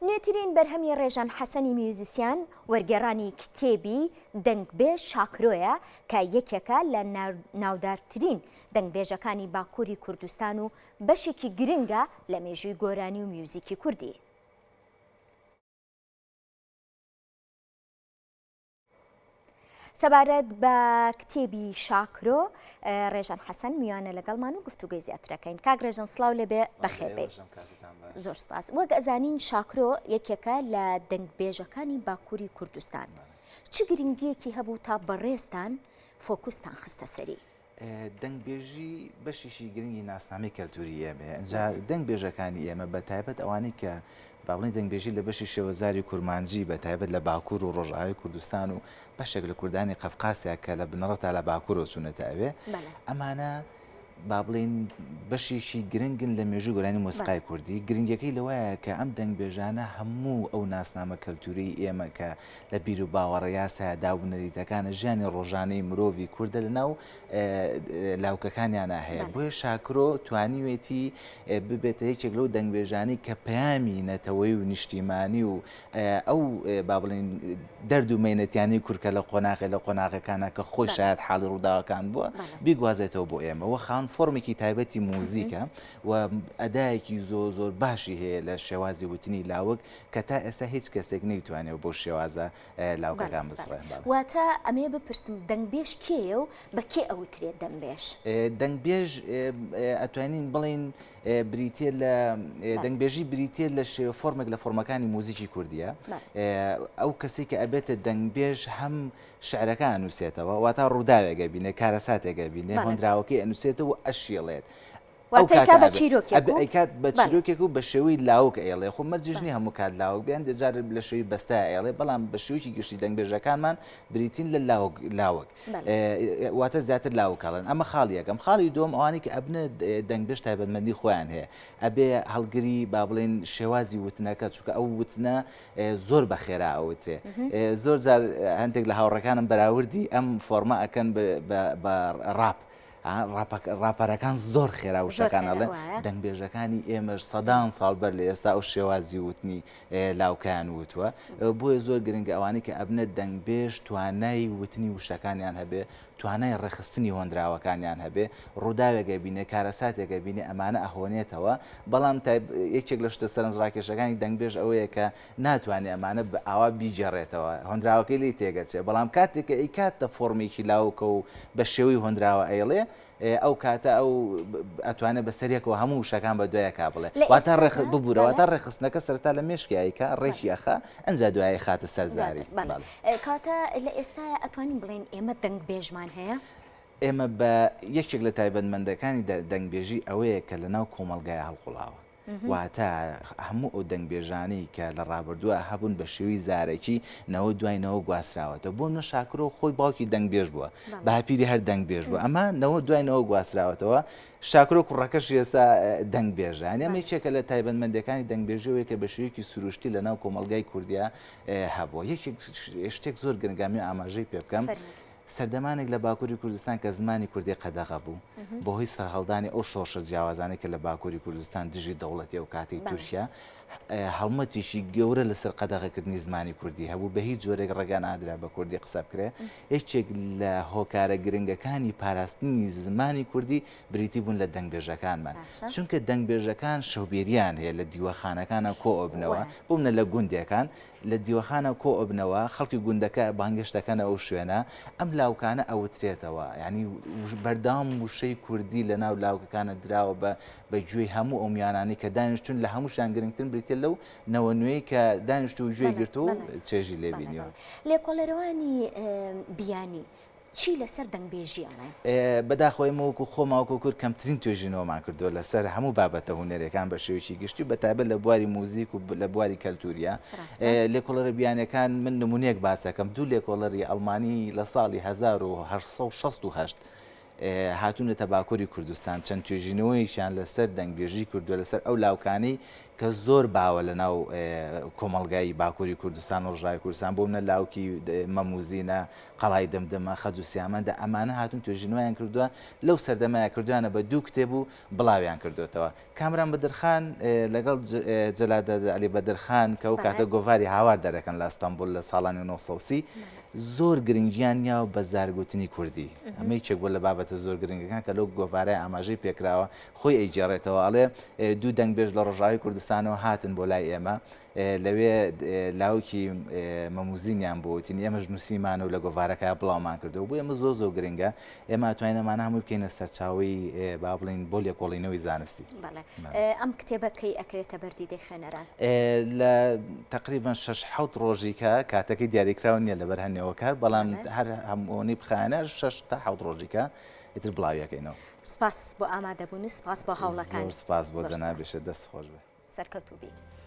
نوێترین بەرهەمی ڕێژان حەسەنی میوزیسیان وەرگێڕانی کتێبی دەنگبێژ شاکرۆیە کە یەکێکە لە ناودارترین دەنگبێژەکانی باکووری کوردستان و بەشێکی گرنگە لە مێژووی گۆرانی و میوزیکی کوردی. سەبارەت بە کتێبی شاکرۆ ڕێژان حەسەن میوانە لەگەڵمان و گفتوگۆی زیاترەکەین کاک ڕێژان سڵاو لێبێ بەخێر بێ زۆر سپاس وەک ئەزانین شاکرۆ یەکێکە لە دەنگبێژەکانی باکووری کوردستان چ گرنگیەکی هەبوو تا بەڕێزتان فۆکوستان خستە سەری؟ دەنگبێژی بەشێکی گرنگی ناسنامەی کەلتوری ئێمەیە ئینجا دەنگبێژەکانی ئێمە بە تایبەت ئەوانەی کە با بڵێین دەنگبێژی لە بەشی شێوەزاری کورمانجی بە تایبەت لە باکوور و ڕۆژئاوای کوردستان و بەشێک لە کوردانی قەفقاسیا کە لە بنەڕەتا لە باکوورەوە چوونەتە ئەوێ ئەمانە با بڵێین بەشێکی گرنگن لە مێژوو گۆرانی مۆسیقای کوردی گرنگەکەی لەوایە کە ئەم دەنگبێژانە هەموو ئەو ناسنامە کەلتوری ئێمە کە لە بیر و باوەڕە یاسایە داب و نەریتەکانە ژیانی ڕۆژانەی مرۆڤی کوردە لە ناو لاوکەکانیانە هەیە بۆیە شاکرۆ توانیوێتی ببێتە یەکێک لەو دەنگبێژانی کە پەیامی نەتەوەی و نیشتیمانی و ئەو با بڵێین دەرد و مەینەتیانی کورد کە لە قۆناغێ لە قۆناغەکانە کە خۆی شایەت حاڵی ڕووداوەکان بووە بیگوازێتەوە بۆ ئێمە وە خاوەن فۆرمێکی تایبەتی موزیکە و ئەدایەکی زۆر زۆر باشی هەیە لە شێوازی وتنی لاوک کە تا ئێستا هیچ کەسێک نەیتوانێت بەو شێوازە لاوکەکان بسڕێن. واتە ئەمەیە بپرسم دەنگبێژ کێیە و بە کێ ئەوترێت دەنگبێژ؟ دەنگبێژ ئەتوانین بڵێین بریتیە لە دەنگبێژی بریتیە لە شێوە فۆرمێک لە فۆرمەکانی موزیکی کوردیە ئەو کەسێک کە ئەبێتە دەنگبێژ هەم شعرەکە ئەنووسێتەوە واتە ڕووداوێک ئەبینێ کارەساتێک ئەبینێ هۆنراوەکەی ئەنووسێتەوە ئەشیڵێت ئەو کاتە بە چیرۆکێک ئەیکات بە چیرۆکێک و بە شێوەی لاوک ئەیڵێ خۆ مەرجیش نییە هەموو کات لاوک بێ هەندێک جار لە شێوەی بەستە ئەیڵێ بەڵام بە شێوەیەکی گشتی دەنگبێژەکانمان بریتین لە لاوک لاوک واتە زیاتر لاوک ئەڵێن ئەمە خاڵی یەکەم خاڵی دووەم ئەوانەی کە ئەبنە دەنگبێژ تایبەتمەندی خۆیان هەیە ئەبێ هەڵگری با بڵێن شێوازی وتنەکە چونکە ئەو وتنە زۆر بە خێرا ئەوترێ زۆر جار هەندێک لە هاوڕەکانم بەراوردی ئەم فۆرمە ئەکەن بە ڕاپ ڕاپەرەکان زۆر خێرا وشەکان ئەڵێن دەنگبێژەکانی ئێمەش سەدان ساڵ بەر لە ئێستا ئەو شێوازی وتنی لاوکەیان وتووە بۆیە زۆر گرنگە ئەوانەی کە ئەبنە دەنگبێژ توانای وتنی وشەکانیان هەبێ توانای ڕێکخستنی هۆنراوەکانیان هەبێ ڕووداوێک ئەبینێ کارەساتێک ئەبینێ ئەمانە ئەهۆنێتەوە بەڵام یەکێک لە شتە سەرنجڕاکێشەکانی دەنگبێژ ئەوەیە کە ناتوانێ ئەمانە بە ئاوا بیگێڕێتەوە هۆنراوەکەی لێی تێگەچێ بەڵام کاتێک کە ئەیکاتە فۆرمێکی لاوکە و بە شێوەی هۆنراوە ئەیڵێ ئەو کاتە ئەو ئەتوانێت بەسەر یەکەوە هەموو وشەکان بە دوایەکا بڵێ لە واتە ڕێخ ئێستادا ببورە بەڵێ واتە ڕێکخستنەکە سەرەتا لە مێشکی ئەیکا ڕێکی ئەخا ئەنجا دوایی خاتە سەر دواتر زاری بەڵێ بەڵێ. کەواتە لە ئێستایا ئەتوانین بڵێین ئێمە دەنگبێژمان هەیە؟ ئێمە بە یەکێک لە تایبەتمەندەکانی دەنگبێژی ئەوەیە کە لەناو کۆمەڵگایا هەڵقوڵاوە. واتە هەموو ئەو دەنگبێژانەی کە لە ڕابردووە هەبوون بە شێوەی زارەکی نەوە دوای نەوە گواستراوەتەوە. بۆ نمونە شاکرۆ خۆی باوکی دەنگبێژ بووە، باپیری هەر دەنگبێژ بووە، ئەمە نەوە دوای نەوە گواستراوەتەوە. شاکرۆ کوڕەکەشی ئێستا دەنگبێژە. یانی ئەمە یەکێکە لە تایبەتمەندییەکانی دەنگبێژی ئەوەیە کە بە شێوەیەکی سروشتی لەناو کۆمەڵگای کوردیا هەبووە. یەکێک شتێک زۆر گرنگە ئەمەوێ ئاماژەی پێ بکەم. سەردەمانێک لە باکووری کوردستان کە زمانی کوردی قەدەغە بوو، بەهۆی سەرهەڵدانی ئەو شۆڕشە جیاوازانەی کە لە باکووری کوردستان دژی دەوڵەتی ئەو کاتەی تورکیا، هەڵمەتێکی گەورە لەسەر قەدەغەکردنی زمانی کوردی هەبوو، بە هیچ جۆرێک ڕێگا نادرا بە کوردی قسە بکرێ. یەکێک لە هۆکارە گرنگەکانی پاراستنی زمانی کوردی بریتی بوون لە دەنگبێژەکانمان. چونکە دەنگبێژەکان شەوبێرییان هەیە، لە دیوەخانەکانا کۆ ئەبنەوە، بۆ نموونە لە گوندێکان، لە دیوەخانە کۆ ئەبنەوە، خەڵکی گوندەکە بانگێشت ئەکەنە ئەو شوێنە، ئەم لاوکانە ئەوترێتەوە، یانی بەردەوام وشەی کوردی لە ناو لاوکەکانە دراوە بە بە گوێی هەموو ئەو میوانانەی کە دانیشتوون، لە هەمووشیان گرنگترین بریتیە لەو نەوە نوێی کە دانیشتوو و گوێی گرتووە و چێژی لێ بینیوە. لێکۆڵەرەوانی بیانی چی لەسەر دەنگبێژی ئەڵێن؟ بەداخەوە ئێمە وەکو خۆمان وەکو کورد کەمترین توێژینەوەمان کردووە لەسەر هەموو بابەتە هونەریەکان بە شێوەیەکی گشتی و بەتایبەت لە بواری موزیک و لە بواری کەلتوریە لێکۆڵەرە بیانیەکان من نمونەیەک باس دەکەم دوو لێکۆڵەری ئەڵمانی لە ساڵی 1868 هاتوونەتە باکووری کوردستان چەند توێژینەوەیەکیان لەسەر دەنگبێژی کردووە لەسەر ئەو لاوکانەی. کە زۆر باوە لە ناو کۆمەڵگای باکووری کوردستان و ڕژاوی کوردستان بۆ منە لاوکی مەموزینە قەڵای دمدمە خەج و سیامەندە ئەمانە هاتون توێژینەوەیان کردووە لەو سەردەمایە کردویانە بە دوو کتێب و بڵاویان کردوێتەوە کامران بەدرخان لەگەڵ جەلادەت عەلی بەدرخان کە ئەو کاتە گۆڤاری هاوار دەرەکەن لە ئەستەنبوڵ لە ساڵانی 930 زۆر گرنگیان یاوە بە زارگوتنی کوردی ئەمە یەکێک بووە لە بابەتە زۆر گرنگەکان کە لەو گۆڤارای ئاماژەی پێکراوە خۆی ئەیگێڕێتەوە ئەڵێ دوو دەنگبێژ لە ڕۆژاوای کوردستانەوە هاتن بۆ لای ئێمە لەوێ لاوکی مەموزینیان بۆ وتین ئێمەش نووسیمانە و لە گۆڤارەکە بڵاومان کردەوە بۆ ئێمە زۆر زۆر گرنگە ئێمە توانین ئەمانە هەمووی بکەینە سەرچاوەی با بڵین بۆ لێکۆڵینەوەی زانستی. بەڵێ ئەم کتێبە کەی ئەکەوێتە بەر دیدەی خوێنەران؟ لە تەقریبەن شەش حەوت ڕۆژی کە کاتەکەی دیاریکراو نییە لەبەر هەندێ هۆکار بەڵام هەر هەمووی بخایەنە شەش تا حەوت ڕۆژی کە ئیتر بڵاویەکەینەوە. سپاس بۆ ئامادەبوونت سپاس بۆ هەوڵەکانت. زۆر سپاس بۆ جەنابیشت دەست خۆش بێ. سەرکەوتوو بی.